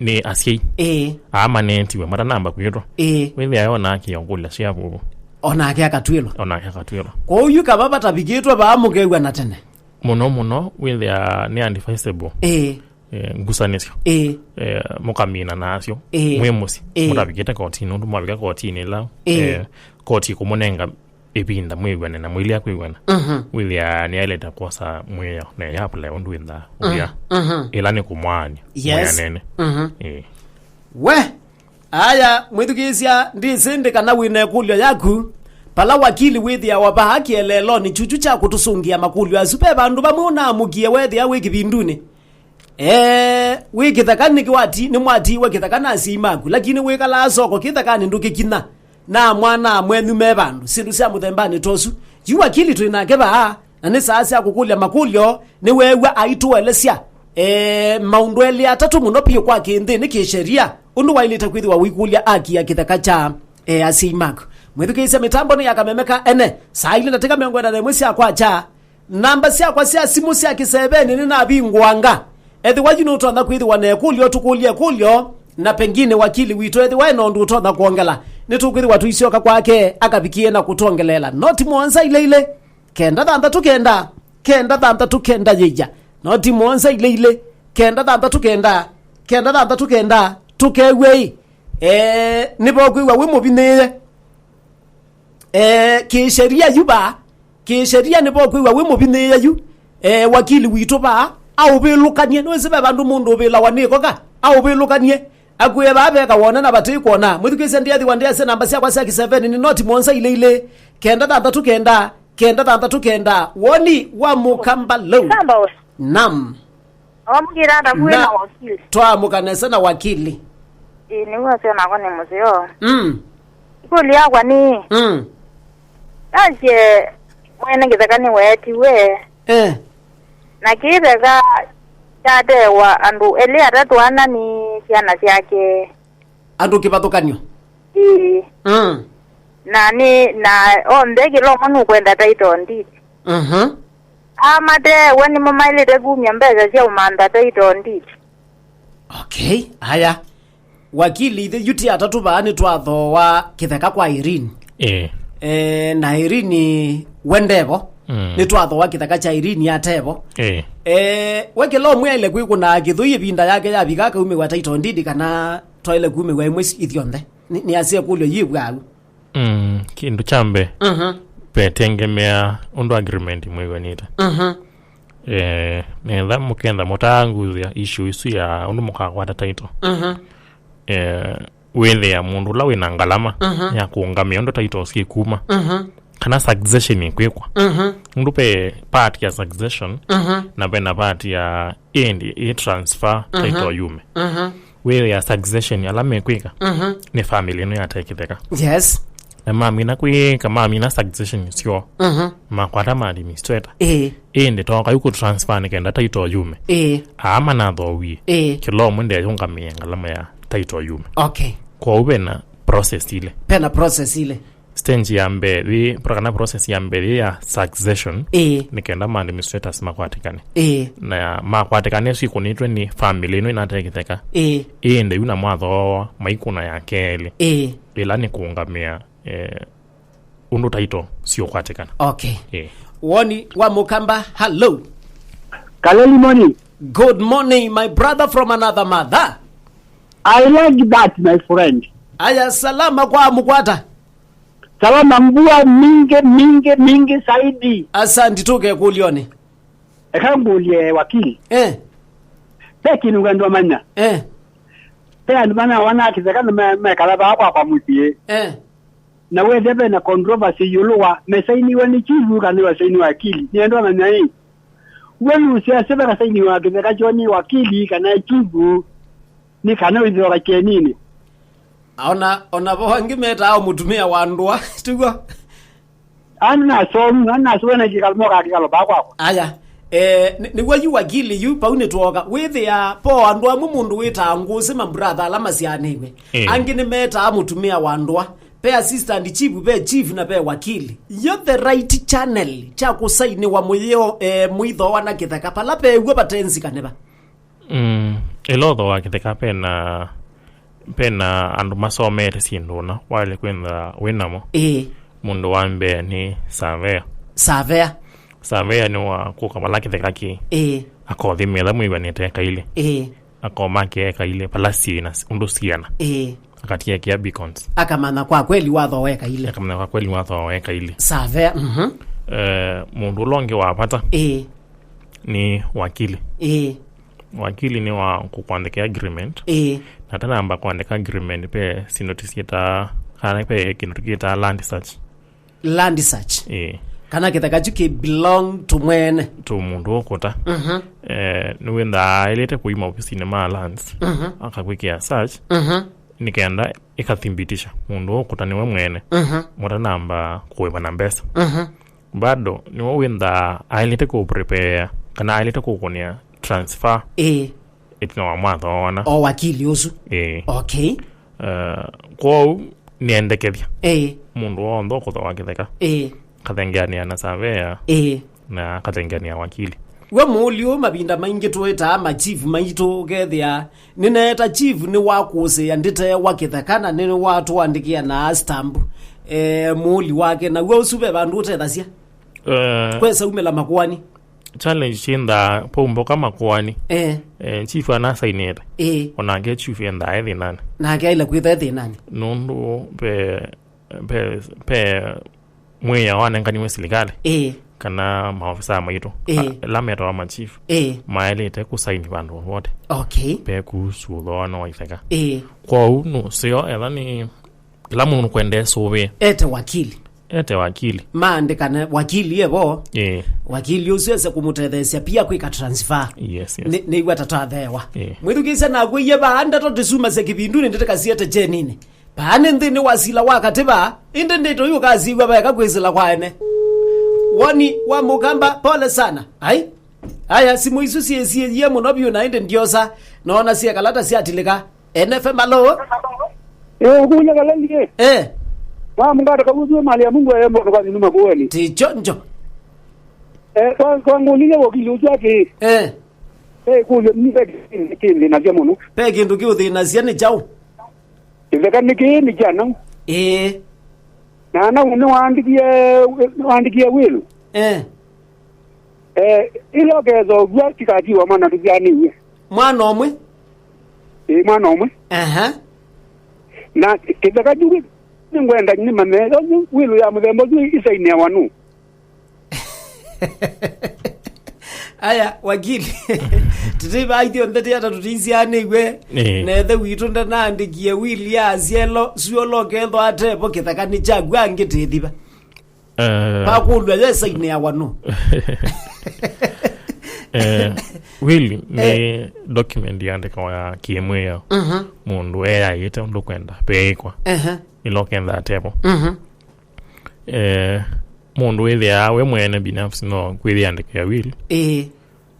nĩ asyai. Ĩĩ. Aa maneetiwe matanamba kwĩtwa. Ĩĩ. Wĩthĩa onake ũkũlya sya vuvu. Onake akatwĩlwa. Onake akatwĩlwa. Kwoou yu kava vatavikĩtwe vaa mũkew'ana tene. Mũno mũno wĩthĩa nĩ advisable. Ĩĩ. Eh, ngusanĩsyo. Ĩĩ. Eh, mũkamina nasyo. Ĩĩ. Mwĩ mũsyĩ. Ĩĩ. Mũtavikĩte kotini, ũndũ mwavika kotini ĩla, Ĩĩ. eh, koti ĩkũmũnenga ĩvinda mwĩw'ane na mũilea kwĩw'ana, Mhm. wĩthĩaa nĩaĩlĩte kwosa mwĩao na ĩyapula ũndũ wĩnthaa ũthya. Mhm. Ĩla nĩ kũmwaany'a Yes. mwĩanene. Mhm. Ĩĩ. We, aya, mwĩthukĩĩsya, ndĩsĩ ndĩ kana wĩ na ĩkũlyo yaku. Pala wakili wĩthĩawa vaa kĩeleelonĩ kyuchu kya kũtũsũngĩa makũlyo asu, ve vandũ vamwe ũnaamũkie wethĩa wĩ kĩvindunĩ. Eh, wĩ kĩtheka nĩkĩ wati-, nĩmwatiiwe kĩtheka na asyai maku, lakini wĩkalaa soko kĩthekanĩ ndũkĩkinya, na mwana mwenyu me vandũ, syĩndũ sya mũthembanĩ ta ũsu. Yu wakili twĩ nake vaa, na nĩ saa sya kũkũlya makũlyo, nĩweew'a aitũelesya, eh, maũndũ elĩ atatũ mũno piũ kwa kĩnthĩnĩ kĩsheria, ũndũ waĩlĩte kwĩthĩwa ũikũlya aki ya kĩtheka kya, eh, asyai maku. Mwĩthukĩĩsya mĩtambo nĩ ya kameme ka ene, saa ilĩ ndatĩka mĩongo ĩna na ĩmwe sya kwakya. Namba syakwa sya simũ sya kĩsevenĩ nĩnavingũanga. Ethĩwa yu nũtonya kwĩthĩwa na ĩkũlyo, tũkũlye ĩkũlyo, na pengine wakili witũ ethĩwa ena ũndũ ũtonya kwongela, nĩtũkwĩthĩwa tũisyoka kwake akavikie na kũtwongeleela. Noti mũonza ilĩ ilĩ, kenda thanthatũ kenda, kenda thanthatũ kenda yĩya. Noti mũonza ilĩ ilĩ, kenda thanthatũ kenda, kenda thanthatũ kenda, tũkew'e ĩ. Eh, nĩvo kwĩw'a wĩ mũvinĩĩe. Eh, kĩsheria yu vaa, kĩsheria nĩvo kwĩw'a wĩ mũvinĩĩe yu. Eh, wakili witũ vaa, aũvĩlũkanie. Nĩwĩsĩ ve vandũ mũndũ ũvĩlawa nĩ ĩkoka, aũvĩlũkanie. Akwĩe vaa veka wona na vatĩ kwona. Mwĩthukĩĩsya ndĩathiwa ndĩasya namba syakwa sya kĩseveni nĩ noti mũonza ilĩ ilĩ, kenda thanthatũ kenda, kenda thanthatũ kenda. Woni wa mũkamba lũ. Samba we. Nam. Wamũkĩra ata kuĩ na wakili? Twaamũka nesa na wakili. Ĩĩ, nĩw'o asya nakwa nĩ mũseo. Mm. Ĩkũlyo yakwa nĩ, Mm. Nasye mwene kĩtheka nĩweetiwe. Eh. Na kĩtheka kyatewa andũ elĩ atatũ ana nĩ syana syake. Andũ kĩvathũkanyo. Ĩĩ. Mm. Na nĩ, na onthe kĩla ũmwe nũkwenda title deed. Mhm. Amateewe nĩmo maĩlĩte kumya mbesa sya ũmantha title deed. Okay, aya. Wakili, ithe yu ti atatũ vaa nĩtwathooa kĩtheka kwa Irene. Eh. Eh, na Irene wendevo. Mm. Nĩtwathooa kĩtheka kya Irene atevo. Eh. Eh, we kĩla ũmwe aile kwĩkũna kĩthũi ĩvinda yake yavika akaumĩw'a title deed kana twaile kumĩw'a imwe ithyonthe. Nĩ, nĩasya ĩkũlyo yĩw'aau. Mm, kĩndũ kya mbee, mhm, vetengemea ũndũ agreement mwĩw'anĩte. Mhm. Eh, netha mũkenda mũtaanguzya issue isu ya ũndũ mũkakwata title. Mhm. Eh, wĩthĩa mũndũ ũla wĩna ngalama, mhm, ya kũũngamĩa ũndũ title syĩkuma. Mhm. Kana succession ĩkwĩkwa. Mhm. Ũndũ ve part ya succession, mhm, na ve na part ya ĩndĩ ĩ transfer, mhm, title yume. Mhm. Wĩthĩa succession ala mekwĩka, mhm, nĩ family ĩno ya Tei Kĩtheka. Yes. Na mamina kwĩka, mamina succession syo. Mhm. Makwata ma administrator. Ĩĩ. Ĩndĩ toka yu kũ transfer nĩ kenda title yume. Ĩĩ. Aa manathowie. Ĩĩ. Kĩla ũmwe ndeyũngamĩe ngalama ya title yume. Okay. Kwoou vena process ile. Vena process ile. Stage ya mbee yĩ, pro-, kana process ya mbee yĩ ya succession, ĩĩ, nĩ kenda ma administrators makwatĩkane. Ĩĩ. Na makwatĩkane syĩkũnĩtwe nĩ family ĩno ĩna Tei Kĩtheka. Ĩĩ. Ĩndĩ yu na mwathooa maikũna ya kelĩ. Ĩĩ. Ĩla nĩ kũũngamĩa, eh, ũndũ title siũkwatĩkana. Okay. Ĩĩ. Woni wa Mũkamba, hello. Kaleli Moni. Good morning, my brother from another mother. I like that, my friend. Aya, salama kwa mũkwata. Salama, mvua mingi, mingi, mingi zaidi. Asanti, tuke kulioni. Eka ngũlye wakili. Eh. Pe kĩndũ ngandũ amanya. Eh. Pe andũ mana wana kĩtheka nĩ me-, mekala vaa kwa kwa mũsyĩ. Eh. Na wethe ve na controversy ĩũlũ wa mesainiwe nĩ chifu kana wasainiwe wakili. Nĩ andũ amanya ĩ. We nũsya seve kasainiwa kĩtheka kyoni wakili kana chifu. Nĩ kana wĩthĩwa kakeninĩ. Ona, ona vo angĩ metaa mũtumĩa wa ndũa, tiguo? Ani nasomu, ani nasomu na kĩkalo moka kĩkalo ba kwakwa. Aya. Eh, nĩ-, nĩw'o yu wakili yu, pau nĩtwoka. Wĩthĩa, po andũ amwe mũndũ wĩtaa ngũsĩ mambratha ala masyaanĩw'e. Eh. Angĩ nĩmetaa mũtumĩa wa ndũa. Ve assistant chief, ve chief na ve wakili. Yo the right channel kya kũsainĩwa mũyĩo, eh, mũithoa na kĩtheka. Pala vew'o vatenzikanĩva. Mm, ĩla ũthooa kĩtheka pena, pena andũ masomete syĩndũ ũna waĩle kwĩthĩwa wĩ namo. Ĩĩ. Mũndũ wa mbee nĩ surveyor. Surveyor. Surveyor nĩ wa kũka vala kĩtheka kĩ. Ĩĩ. Akothima ĩla mwĩw'anĩte eka ilĩ. Ĩĩ. Akomake eka ilĩ vala syĩna, ũndũ syĩana. Ĩĩ. Akatiekea beacons. Akamanya kwa kweli wathooa eka ilĩ. Akamanya kwa kweli wathooa eka ilĩ. Surveyor, mhm. Eh, mũndũ ũla ũngĩ wa vata, ĩĩ, nĩ wakili. Ĩĩ. Wakili nĩ wa kũkwandĩkĩa agreement. Ĩĩ. Na atanamba kwandĩka agreement, ve syĩndũ tũsyĩtaa, kana ve kĩndũ tũkĩtaa land search. Land search. Ĩĩ. Kana kĩtheka kyu kĩ belong to mwene. To mũndũ ũkũta. Mhm. Eh, nĩwĩnthaa aĩlĩte kũima ofisinĩ ma lands. Mhm. Akakwĩkĩa search. Mhm. Nĩ kenda ĩkathibitisha mũndũ ũkũta nĩwe mwene. Mhm. Mũtanamba kũĩvana mbesa. Mhm. Bado, nĩwe wĩnthaa aĩlĩte kũ prepare, kana aĩlĩte kũkũnĩa transfer. Ĩĩ. Ĩtina wa mwatho ona. O wakili ũsu. Ĩĩ. Okay. Eh, kwoou, nĩendekethya. Ĩĩ. Mũndũ w'onthe ũkũthooa kĩtheka. Ĩĩ. Kathengeanĩa na surveyor. Ĩĩ. Na kathengeanĩa wakili. We mũũli ũũ mavinda maingĩ tũĩtaa ma chief maitũ ũkethĩa nĩneeta chief nĩwakũsĩĩa ndĩtewa kĩtheka na nĩwatũandĩkĩa na stamp, eh, mũũli wake. Na we ũsu ve vandũ ũtethasya? Eh, kwesa umĩla makoani. Challenge syĩnthaa paumboka makoani. Eh. Eh, chief anasainĩte. Eh. Onake chief enthaa e thĩnanĩ. Nake aile kwĩtha e thĩnanĩ. Nũndũ pe, pe, pe mwĩao wanenganiwe silikalĩ. Eh. Kana maofisa maitũ. Eh. A-, ala metawa machief. Eh. Maĩlĩte kũsaini vandũ vote. Okay. Pe kuhusu ũthooano wa itheka. Eh. Kwoou nũseo etha nĩ kĩla mũndũ nũkwenda esũvĩe. Ete wakili. Ete wakili. Maandĩkane wakili evo. Ĩĩ. Wakili ũsu ese kũmũtetheesya pia kwĩka transfer. Yes, yes. Nĩ, nĩw'a tatatheewa. Ĩĩ. Mwĩthukĩĩsya nakwĩie vaa ndeto tũsumasya kĩvindunĩ ndĩtĩkasiete kyeninĩ. Vaa nĩ nthĩnĩ wa sila wa katĩ vaa, ĩndĩ ndĩto yu ũkasiw'a vaeka kwĩsĩla kwa ene. Woni wa Mũkamba, pole sana. Ai. Aya, simũ isu syĩsiĩie mũno vyũ na ĩndĩ ndiosa. Noona syekala ta syatilĩka. N F M, alo? Eh, kũlya kalali, eh. Eh. Wa mungata kauzu mali ya Mungu ya mbono kwa nyuma kuweni. Ti chonjo. Eh, kwa, kwa nguliye wakili uchu ati. Eh. Eh, kũlya mbe kindi na jamono. Pe kindu kiuthinasya ni chau. Iveka ni kini jana. Eh. Na na ni waandikie, waandikie will. Eh. Eh, ila ũkethokua tikatiwa mwana tũsyaanĩw'e. Mwana ũmwe? Ĩĩ, mwana ũmwe. Aha. Na kĩtheka kĩu nĩngwenda nĩmanye, yu wĩlũ ya mũthemba ũsu ĩsainĩawa nũ? Aya, wakili. Tũtĩvaa ithyonthe tĩ ata tũtisyaanĩw'e. Ĩĩ. Na ĩthe witũ ndanaandĩkie wili ya asyelo, syolo kethwa atevo kĩtheka nĩ kyaku angĩ tĩthiva. Eh, Pakũlw'a yesainĩawa nũ? Eh, will nĩ document yandĩkawa ya kĩmwĩao. Mhm. Mũndũ eyaĩte ũndũ kwenda peĩkwa. Ehe. Ĩla ũkenda atevo. Mhm. Eh, mũndũ wĩthĩaa we mwene binafsi no kwĩyĩandĩkĩa will. Ĩĩ.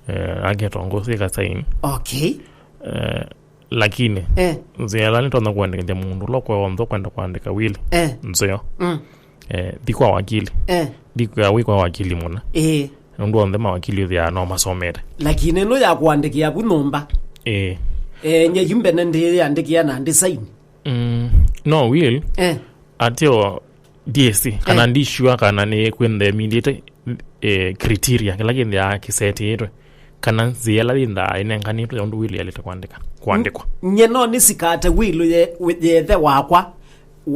Eh, aketongosi kasaini. Okay. Eh, lakini, eh, nzĩa ĩla nĩtonya kũandĩkĩthya mũndũ ũla ũkwe wonthe ũkwenda kũandĩka wili, eh, nzeo. Mm. Eh, thi kwa wakili. Eh. Thi kwa, wĩ kwa wakili mũna. Eh. Nũndũ onthe mawakili ũthĩaa no masomete. Lakini ĩno ya kũandĩkĩa vu nyũmba. Eh. Eh, nye yu mbene ndĩyĩandĩkĩa na ndĩ saini. Mm, no will. Eh. Ateo ndiĩsĩ kana, eh, ndisua kana nĩ kwĩnthe mindĩte, eh, criteria kĩla kĩnthe kĩsetĩĩtwe, kana nzĩa ĩla yĩnthaa ĩnenganĩtwe ya ũndũ wĩlĩ yalĩte kwandĩka, kwandĩkwa. Nye no nĩsikate wĩlũ ye-, wĩ-, yethe wakwa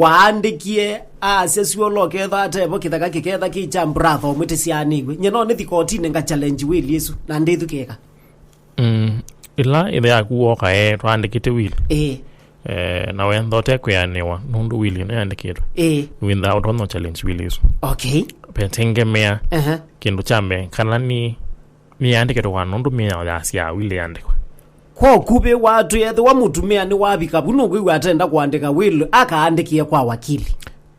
waandĩkie aasya syolo ketha atevo kĩtheka kĩketha kĩ kya mbratha ũmwe tĩsyaanĩw'e. Nye no nĩthi kotinĩ nga challenge wĩlĩ ĩsu na ndĩthukĩĩka. Mm, ĩla ĩthe yaku woka, eh, twaandĩkĩte will. Ĩĩ. Eh, na wentha ũte kwĩanĩwa nũndũ will ĩno yandĩkĩtwe. Ĩĩ. Wĩnthaa ũtonya challenge will ĩsu. Okay. Petengemea, aha, kĩndũ kya mbee, kana nĩ, nĩyandĩkĩtwe kwa nũndũ mĩao yasyaa will yandĩkwe. Kwa ũkuvĩ, watwĩethĩwa mũtumĩa nĩwavika vu nũkwĩw'a atenda kũandĩka will, akaandĩkĩe kwa wakili.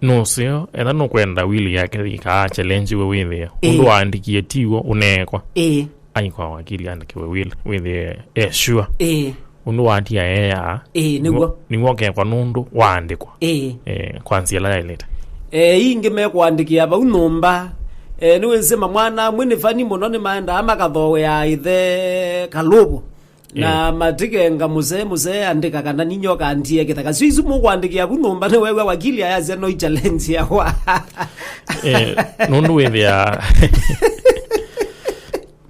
Nũseo, etha nũkwenda wili yake ĩkaachallengiwe wĩthĩe, ĩĩ, ũndũ waandikie tiw'o ũneekwa. Ĩĩ. Ai kwa wakili andĩkiwe wili, wĩthĩe e sure. Ĩĩ. Ũndũ watia eyaa, ĩĩ, nĩw'o, nĩw'o, nĩw'o ũkekwa nũndũ waandĩkwa. Ĩĩ. Eh, kwa nzĩa ĩla yaĩlĩte. Eh, ingĩ mekũandĩkĩa vau nyũmba. Eh, nĩwĩsĩ mamwana amwe nĩ fani mũno, nĩmaendaa makathoea ĩthe kalũvũ. Na, eh, matikenga mũsee, mũsee andĩka kana ninyoka ndie kĩtheka. Sio isu mũkwandĩkĩa ku nyũmba, nĩwew'a wakili ayasya no challenge yawa. Eh, nũndũ wĩthĩa,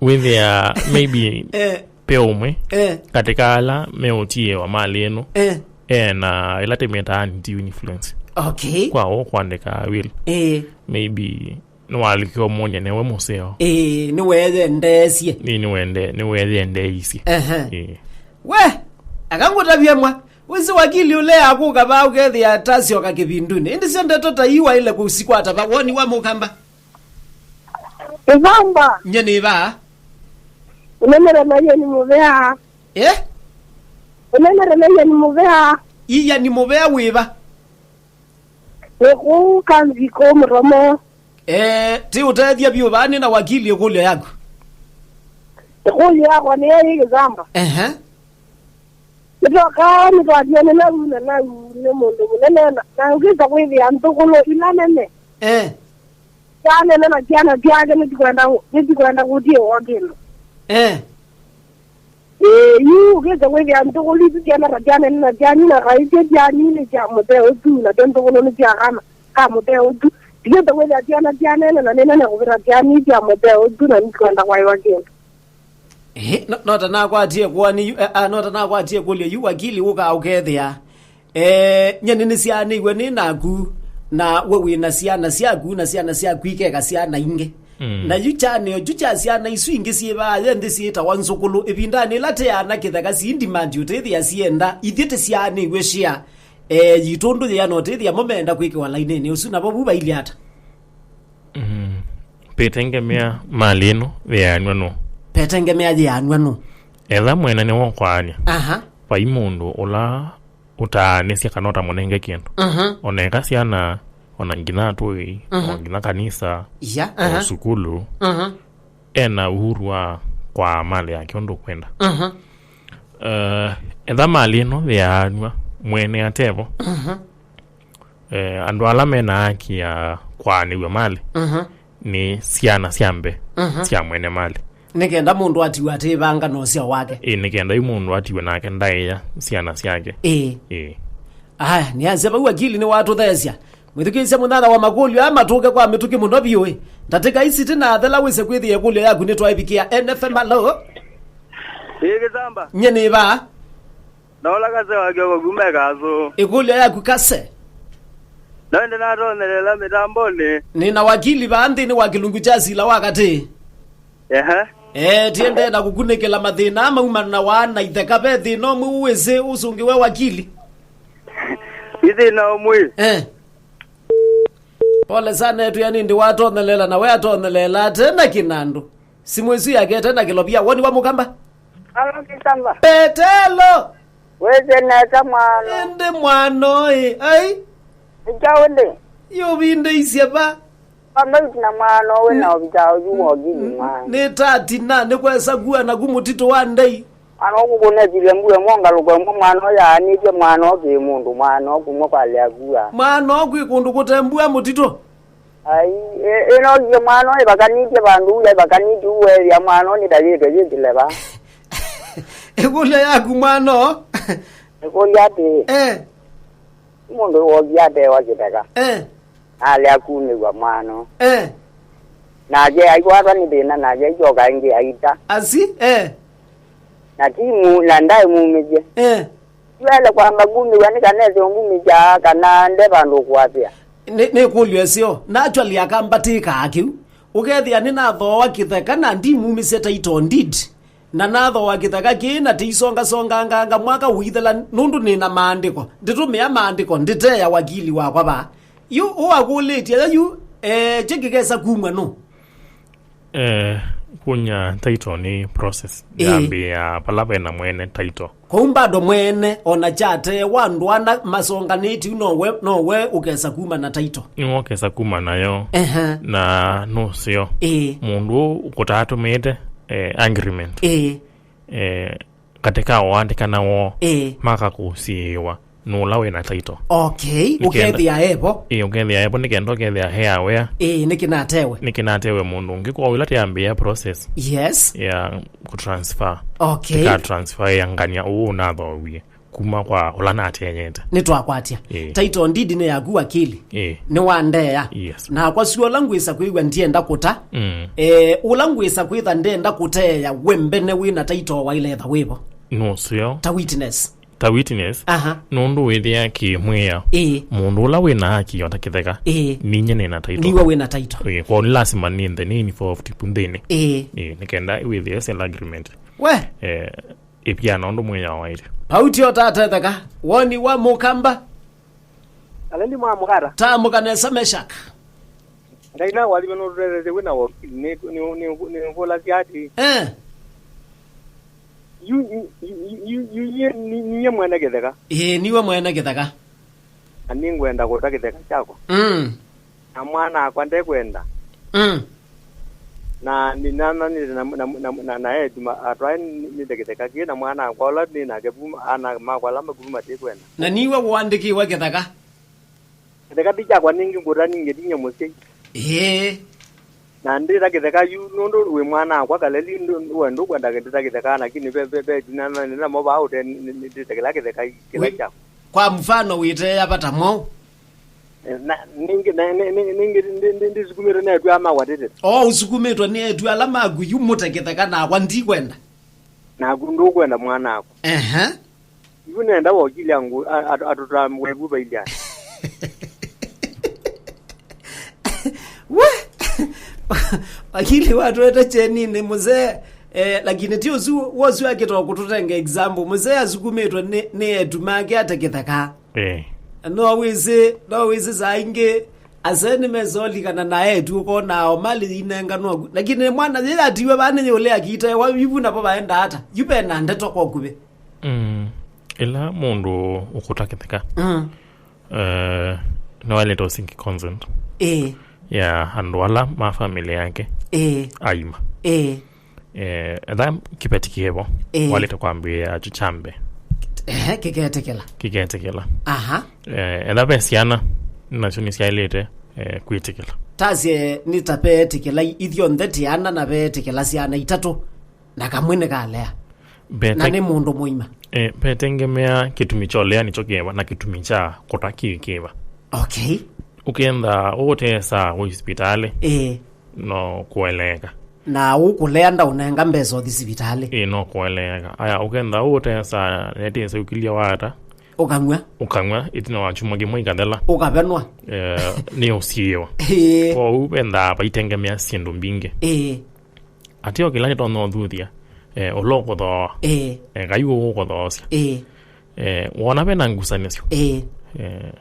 wĩthĩa maybe, eh, pe ũmwe, eh, katĩ ka ala meũtiĩwa malĩ ĩno, eh, ena ĩla tĩmĩtaa anti influence. Okay. Kwa o kwandĩka will. Eh. Maybe nĩwalĩkĩwa ũmũny'a newe mũseo. Ĩĩ, nĩweyendeesye. Nĩ, nĩwende-, nĩweyendeeisye. Ehe. Ĩĩ. We, akangũtavye mwa. Wĩsĩ wakili ũlea kũka vaa ũkethĩa tasyoka kĩvindunĩ. Ĩndĩ syo ndeto ta ii waĩle kũsikwata va woni wa mũkamba. Ĩvamba. Nye nĩ vaa. Ũnenere na iye nĩ mũvea. Eh? Ũnenere na iye nĩ mũvea. Iya nĩ mũvea wĩva? Nĩ kũu Kanziko Mũromo. Eh, ti ũtethya vyũ vaa nĩ na wakili ĩkũlyo yaku. Ĩkũlyo yakwa nĩ yĩ kĩsamba. Ehe. Nĩtwakaa nĩtwatiane nau na nau nĩ mũndũ mũnene na, na ũkĩsa kwĩthĩa nthũkũlũ ila nene. Eh. Syanene na syana syake nĩtikwenda, nĩtikwenda kũtiĩwa kĩndũ. Eh. Ĩĩ, yu ũkĩte kwĩthĩa nthũkũlũ isu syana ta syanene na syanyu na kaisye syanyu nĩ sya mũtheo ũsu, nasyo nthũkũlũ nĩ sya kana ka mũtheo ũsu. Tikĩte kwĩthĩa syana syanene na nĩ nene kũvĩta syanyu sya mũtheo ũsu, na nĩtikwenda kwaĩwa kĩndũ. Ĩĩ, no, no ta nakwatie kwoni yu, eh, ah, no ta nakwatie kũlyo yu wakili ũka ũkethĩa. Eh, nye nĩnĩsyaanĩiwe nĩ naku, na we wĩ na syana syaku, na syana syaku ikeka syana ingĩ. Mm. Na yu kyanĩo kyu kya syana isu ingĩ syĩvaa ye nthĩ syĩtawa nzũkũlũ, ĩvindanĩ ĩla tĩ ana kĩtheka sii ndimandi ũtĩthĩa syenda, ithyĩ tĩsyaanĩiwe share, eh, yitũ ndũ yĩana ũtĩthĩa mo meenda kwĩkĩwa lainĩnĩ ũsu, navo vu vailye ata? Mm. Petengemea malĩ ĩno yĩanw'a nũ? Petengemea yĩanw'a nũ? Etha mwene nĩwokwaany'a. Aha. Vai mũndũ ũla ũtaanĩsya kana ũtamũnenge kĩndũ. Mhm. Ona eka syana, ona nginya atũi, mhm, ona nginya kanisa, ya, o, aha, sukulu, mhm, ena uhuru wa kwaa malĩ yake ũndũ ũkwenda. Mhm. Eh, etha malĩ ĩno yĩaanw'a, mwene atevo, mhm, eh, andũ ala mena haki ya kwaanĩw'a malĩ, mhm, nĩ syana sya mbee, mhm, sya mwene malĩ. Nĩ kenda mũndũ atiwe atĩĩvanga na ũsyao wake. Ĩ, nĩ kenda yu mũndũ atiwe nake ndaĩa syana syake. Ĩ. Ĩ. Aya, nĩ asya vau wakili nĩwatũtheesya. Mwĩthukĩĩsya mũnyanya wa makũlyo aya matũke kwa mĩtũkĩ mũno vyũ ĩ. Ndatĩka isi tinathela wĩse kwĩthĩa ĩkũlyo yaku nĩtwaĩvikĩa. N F M, alo? Ĩ, Kĩsamba. Nye nĩ va? Nola kase wa Kioko kuma Ĩkasũ. Ĩkũlyo yaku kase. No ĩndĩ natonyelela mĩtambonĩ. Nĩ na wakili vaa nthĩnĩ wa kĩlungu kya sila wa katĩ. Ehe. Eh, tiendee na kũkunĩkĩla mathĩna maumana na wana itheka. Ve thĩna ũmwe ũwĩsĩ ũsũngĩwe wakili? Ithĩna ũmwe. Eh. Pole sana etu, yani ndi watonyelela na we atonyelela tena kinandu. Simũ ĩsu yake tena kĩlovia. Woni wa mũkamba? Alo, Kĩsamba. Petelo! Wĩsĩ nesa mwana. Ĩndĩ mwana ũyĩ, ai? Nĩkyaũ ndĩ? Yũvindĩisye va? Pamwe na mwana ũyũ na ũvika ũyu wokili mwana. Nĩ tatina, nĩ kwesa kua naku mũtitũ wa ndei. Mwana ũkũkũnetile mbua ĩmwe ngalũko ĩmwe, mwana ũyũ yaanĩtye mwana ũkĩ mũndũ, mwana ũkumwe kwalea kua. Mwana ũkwĩ kũndũ kũte mbua mũtitũ? Ai, ĩ-, ĩnokie mwana ũyũ ĩvakanĩtye vandũ ũu yaivakanĩtye ũu weethĩa mwana ũyũ nĩtavĩtwe yĩkĩle va. Ĩkũlyo yaku mwana ũũ? Ĩkũlyo atĩ, eh, mũndũ wokie atewa kĩtheka. Eh. Alea kumĩw'a mwana ũũ. Eh. Nake aikwatwa nĩ thĩna, nake aisyoka ĩngĩ aita. Asi? Eh. Na ti mu-, na ndaĩ mumĩsye. Eh. Yu aĩle kwamba kumĩw'a nĩ kana ese ũngumĩsya kana nde vandũ ũkũasĩa. Nĩ, nĩ kũlyo ĩseo. Naturally, akambatĩkaa kĩu. Ũkethĩa nĩnathooa kĩtheka na ndimumĩsye title deed. Na nathooa kĩtheka kĩĩ na tĩisongasonganganga mwaka ũithela nũndũ nĩ na maandĩko. Ndĩtũmĩa maandĩko, ndĩteea wakili wakwa vaa. Yu ũakũlĩtye yu, eh, kye kĩkesa kumw'a nũ? Eh, kunya title nĩ process. Ĩĩ. Yambĩĩa vala vena mwene title. Kwoou bado mwene, ona kyatewa andũ ana masonganĩtye yu nowe, nowe ũkesa kuma na title. Nĩwe ũkesa kuma nayo. Ehe. Na nũseo. Ĩĩ. Mũndũ ũkũtatũmĩte, eh, agreement. Ĩĩ. Eh, katĩ ka ũandĩkana woo. Ĩĩ. Makakũsiĩĩwa nũla wĩna title. Okay, nĩkenda ũkethĩa evo. Ĩĩ, ũkethĩa evo, nĩkenda ũkethĩa he aware. Ĩĩ, nĩkĩnatewe. Nĩkĩnatewe mũndũ ũngĩ, kwa ũla tĩambĩĩa process. Yes. Ya kũtransfer. Okay. Tĩka transfer ya ngania ũũ ũnathowie kuma kwa ũla natenyete. Nĩtwakwatya. Ĩĩ. Title deed nĩ yaku wakili. Ĩĩ. Nĩwandeea. Yes. Nakwa sua ũla ngwĩsa kwĩw'a ndienda kũta. Mm. Eh, ũla ngwĩsa kwĩtha ndenda kũteea we mbene wĩna title waĩle etha wĩvo. Nũseo. Ta witness. Ta witness, aha, nũndũ wĩthĩa kĩmwĩa, ĩĩ, mũndũ ũla wĩna haki o ta kĩtheka, ĩĩ, ninye nĩna title. Niwe wĩna title. Ĩĩ, kwa nĩ lasima nĩnthe nĩ involved ku nthĩnĩ. Ĩĩ. Ĩĩ, nĩkenda wĩthĩe sale agreement. We. Eh, ĩpiana ũndũ mwĩao waĩle. Pauti o tatetheka, woni wa mũkamba. Alendi mwa mũkata. Tamũka nesa Meshak. Ngai na walime no rere wina wakili ni ni ni ni kola siati. Eh. Yu, yu, yu, yu, yu, ye, ni, ni ye mwene kĩtheka. Ĩĩ, niwe mwene kĩtheka. Na nĩngwenda kũta kĩtheka kyakwa. Mm. Na mwana akwa ndekwenda. Mm. Na nĩ, na, na, nĩ, na, na, na, na, na etu ma-, atwae nĩ, nĩ kĩtheka kĩ, na mwana akwa ũla nĩ nake kuma, ana makwa ala makuvi matikwenda. Na niwe ũandĩkĩwe kĩtheka. Kĩtheka ti kyakwa nĩngĩ ngũta ningĩ tinya mũsyai. Ĩĩ. Na ndĩta kĩtheka yu nũndũ wĩ mwana wakwa kaleli ndũ-, we ndũkwenda ndĩta kĩtheka, lakini ve, ve, ve, na, na, namo vaa ũte nĩ, nĩ, nĩ, ndĩta kĩla kĩtheka kĩla wĩ kyakwa. Kwa mfano wĩteea vata mwaũ? Na nĩngĩ, na, nĩ, nĩ, nĩngĩ ndĩ, ndĩ, ndĩsukumĩtwe nĩ etu ama watĩte. O ũsukumĩtwe nĩ etu ala maku yu mũte kĩtheka nakwa ndikwenda. Naku ndũkwenda mwana wakwa. Ehe. Ivu nenda wokilya ngu a-, a-, atũtamwe vu vailyani. We! Wakili watwete cheninĩ mzee, eh, lakini ti ũsu wosu akĩtwa kũtũtenga example. Mzee asukumĩtwe nĩ, nĩ etu make ate kĩtheka. Eh. No wĩsĩ, no wĩsĩ saa ingĩ, ase nĩmesolikana na etu ũkonao mali inenganwa ku. Lakini mwana yeye atiwe vaa nĩ yũle akitewa ivu navo vaenda ata. Yu vena ndeto kwa ũkuvĩ. Mm. Ĩla mũndũ ũkũta kĩtheka, mm, eh, nĩwaĩlĩte ũsingi consent, ĩĩ, ya andũ ala ma family yake, ĩĩ, aima. Ĩĩ. Eh, etha kĩveti kĩevo, ĩĩ, waĩlĩte kwambĩĩa kyo kyambe. Ehe, kĩketĩkĩla. Kĩketĩkĩla. Aha. Eh, etha ve syana, nasyo nĩsyaĩlĩte, eh, kwĩtĩkĩla. Tasye nĩ ta veetĩkĩla i-, ithyonthe tiana na veetĩkĩla syana itatũ, na kamwe nĩkalea. Na nĩ mũndũ mũima. Eh, vetengemea kĩtumi kya ũlea nĩkyo kĩva na kĩtumi kya kũta kĩ kĩva. Okay. Ũkenda ũtesa wĩ sipitalĩ, ĩĩ, no kũeleeka. Na ũkũlea ndaũnenga mbesa ũthi sipitalĩ. Ĩĩ, no kũeleeka. Aya, ũkenda ũtesa nĩtĩse ũkilya wata, ũkang'wa, ũkang'wa, ĩtina wa kyumwa kĩmwe ikathela. Ũkavenwa. Eh, nĩ ũsiĩwa. Ĩĩ. Kwoou vendaa vaitengemea syĩndũ mbingĩ. Ĩĩ. Ateo kĩla nĩtonya ũthuthya, eh, ũla ũkũthooa. Ĩĩ. Eh, Ngai ũũ ũkũthoosya. Ĩĩ. Eh, wona ve na ngusanĩsyo. Ĩĩ. Eh,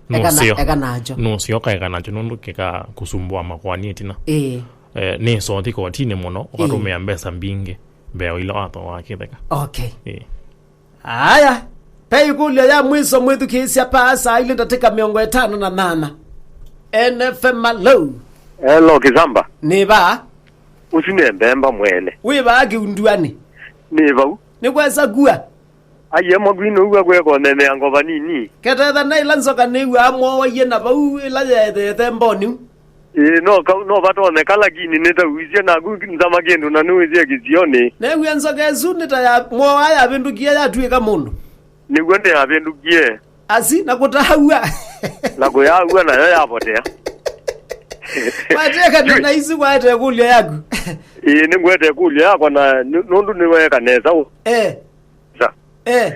eka na, nũseo, eka nakyo, nũseo kaeka nakyo nũndũ kĩka kũsumbũa makoani ĩtina. Ĩĩ. Eh, nĩ sothi kotinĩ mũno, ũkatũmĩa, ĩĩ, mbesa mbingĩ mbee wa ila wathoa kĩtheka. Okay. Ĩĩ. Aya, ve ĩkũlyo ya mwiso mwĩthukĩĩsya paa saa ilĩ ndatĩka mĩongo ĩtano na nana. N F M, alo. Hello, Kisamba. Nĩ va? Ũsu nĩ mbemba mwene. Wĩ vaa kĩunduanĩ? Nĩ vau. Nĩ kwesa kua? Aiye mwakwinũw'a kweka ũneneango vanini. Ketetha na ila nzoka nĩw'aa mwowaie na vau ĩla yeethete mboni. Ĩĩ, no kau, no vatonyeka, lakini nĩtauisye naku nzama kĩndũ na nĩwĩsye kĩsionĩ. New'e nzoka ĩsu nĩ ta ya mwowa yavĩndũkie yatw'ĩka mũndũ. Nĩw'o nĩyavĩndũkie. Asi, na kũtaaw'a. Na kũyaaw'a nayo yavotea. Wateka na isu waete ĩkũlyo yaku. Ĩĩ, nĩngwete ĩkũlyo yakwa na nũ-, nũndũ nĩweeka nesa ũ-, eh, sa. Eh.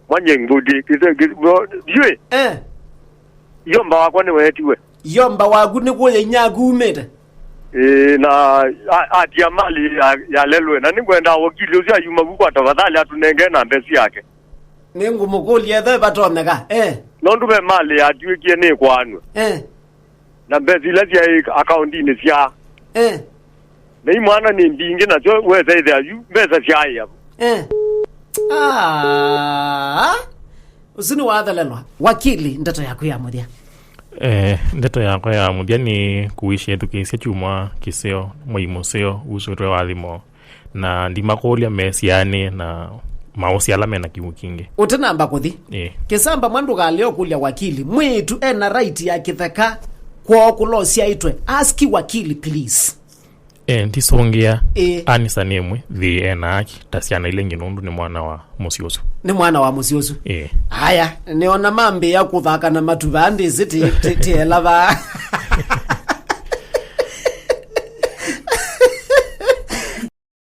Mwanye ngudi, kise, kise, bro, yue. Eh. Yomba wakwa nĩweetiwe. Yomba waku nĩ kũya inyaku umĩte? Ĩĩ, na a-, atia mali ya, ya lelwe. Na nĩngwenda wakili ũcio ayuma vu kwa tafadhali atũnenge namba ĩsu yake. Nĩngũmũkũlya ethĩwa vatonyeka. Eh. Nũndũ ve mali yatw'ĩkie nĩ kwaanw'a. Eh. Na mbesa ila syaĩ akaũndinĩ sya. Eh. Na imwana nĩ mbingĩ nasyo wesa ĩthĩa yu mbesa syaĩa vo. Eh. Ah. Ũsu nĩwathelelwa. Wakili, ndeto yaku ya mũthya. Eh, ndeto yakwa ya mũthya nĩ kũwishĩa ĩthukĩĩsya kyumwa kĩseo, mwei mũseo, usũtwe wathimo. Na ndimakũlya mesianĩ na maũsĩ ala mena kĩw'ũ kingĩ. Ũtanamba kũthi. Ĩĩ. Kĩsamba mwa ndũkalea ũkũlya wakili. Mwĩĩtu ena right ya kĩtheka kwoo kũla ũsyaĩtwe. Ask wakili, please. Eh, ndisũngĩa. Ĩĩ. Anisa nĩ ĩmwe, thĩ ena haki, ta syana ila ingĩ nũndũ nĩ mwana wa mũsyĩ ũsu. Nĩ mwana wa mũsyĩ ũsu. Ĩĩ. Aya, nĩona mambĩĩa kũthaka na matu vaa ndĩsĩ ti, ti, ti ela vaa.